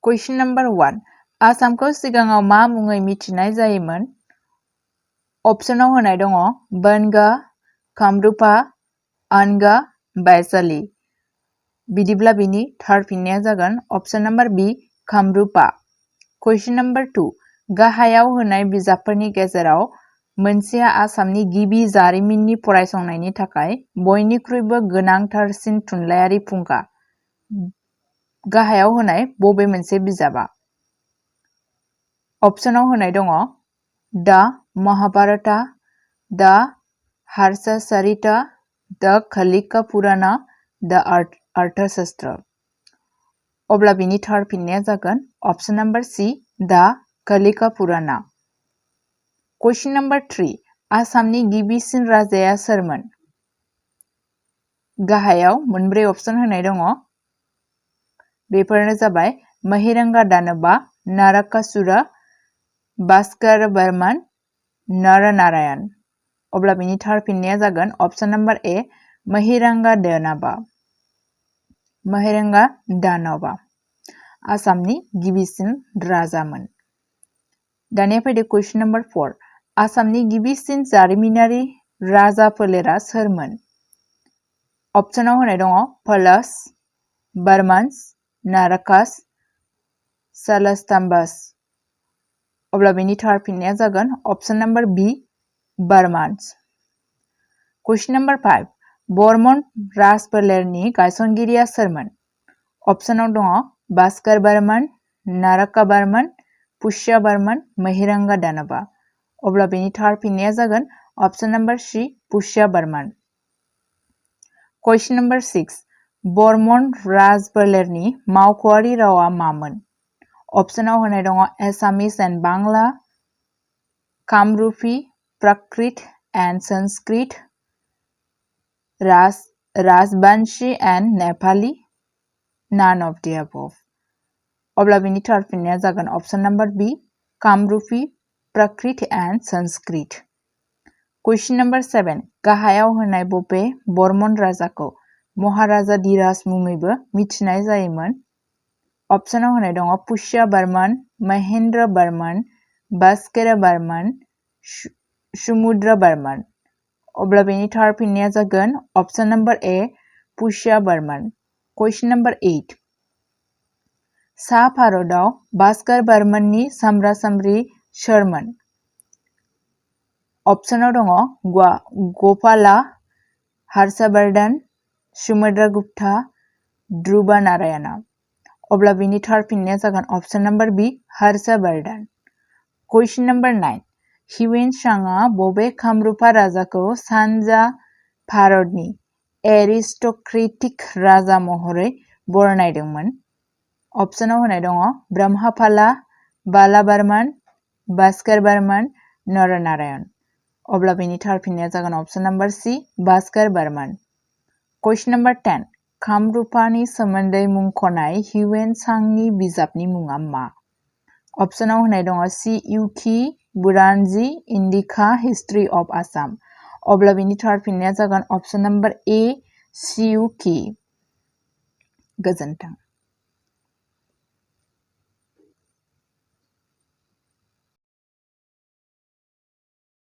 Question number 1. आसामखौ सिगाङाव मा मुङै मिथिनाय जायोमोन? अप्शनाव होनाय दङ बनगा, कामरुपा, आनगा, बायसाली। बिदिब्ला बिनि थार फिननाया जागोन अप्शन नम्बर बी कामरुपा। Question number 2. गाहायाव होनाय बिजाबफोरनि गेजेराव मोनसेया आसामनि गिबि जारिमिननि फरायसंनायनि थाखाय बयनिख्रुइबो गोनांथारसिन थुनलाइयारि फुंखा। गाहायाव होनाय बबे मोनसे बिजाबा? अप्शनाव होनाय दङ द महाभारता, द हर्षचरित, द कालिका पुराना, द अर्थशास्त्र। अब्ला बिनि थार फिननाया जागोन option number see the Kalika पुराना। Question number 3. आसामनि गिबिसिन राजाया सोरमोन? गाहायाव मोनब्रै अप्शन होनाय दङ। बेफोरनो जाबाय महिरंगा दानबा, नाराकासुरा, भास्कर बर्मन, नरनारायण। अब्ला बिनि थार फिननाया जागोन अप्शन नम्बर ए महिरंगा दानबा। महिरंगा दानबा आसामनि गिबिसिन राजामोन। दानिया फैदो कुइसन नम्बर 4. आसामनि गिबिसिन जारिमिनारि राजा फोलेरा सोरमोन? अप्शनाव होनाय दङ पलाश, बर्मन्स, नाराकास, सलस्तम्भस। अब्ला बेनि थार फिननाया जागोन अप्शन नम्बर बी बर्मन्स। कुइसन नम्बर 5. बर्मन राजफोलेरनि गायसनगिरिया सोरमोन? अप्शनाव दङ भास्कर बर्मन, नाराका बर्मन, पुष्य बर्मन, महिरंगा दानबा। अब्ला बेनि थार फिननाया जागोन option number C Pushya Barman. Question number 6. Barman राजफोलेरनि मावख'आरि रावा मामोन? अप्शनाव होनाय दङ Assamese and Bangla, Kamrupi, Prakrit and Sanskrit, Rajbanshi and Nepali, none of the above। अब्ला बिनि थार फिननाया जागोन option number B Kamrupi, Prakrit and Sanskrit. Question number 7. गाहायाव होनाय बबे बर्मन राजाखौ महाराजा धीराज मुङैबो मिथिनाय जायोमोन? अप्शनाव होनाय दङ पुष्य बर्मन, महेन्द्र बर्मन, भास्कर बर्मन, समुद्र बर्मन। अब्ला बेनि थार फिननाया जागोन अप्शन नम्बर ए पुष्य बर्मन। Question number 8. सा भारताव भास्कर बर्मननि सामरा सामरि सोरमोन? अप्शनाव दङ गपाला, हर्षवर्धन, समुद्रगुप्ता, ध्रुव नारायण। अब्ला बिनि थार फिननाया जागोन अप्शन नम्बर बी हर्षवर्धन। कुइसन नम्बर 9. हिउएन सांआ बबे कामरुपा राजाखौ सानजा भारतनि एरिस्ट'क्रेटिक राजा महरै बरनायदोंमोन? अप्शनाव होनाय दङ ब्रह्मपाला, बाला बर्मन, भास्कर बर्मन, नरनारायण। अब्ला बेनि थार फिननाया जागोन option number C Bhaskar Barman. Question number 10. कामरुपानि सोमोन्दै मुंख'नाय हिउएन सांनि बिजाबनि मुङा मा? अप्शनाव होनाय दङ सिइउकि, बुरानजि, इन्डिका, हिस्ट्री अफ आसाम। अब्ला बिनि थार फिननाया जागोन अप्शन नम्बर ए सिइउकि। गोजोन्थों।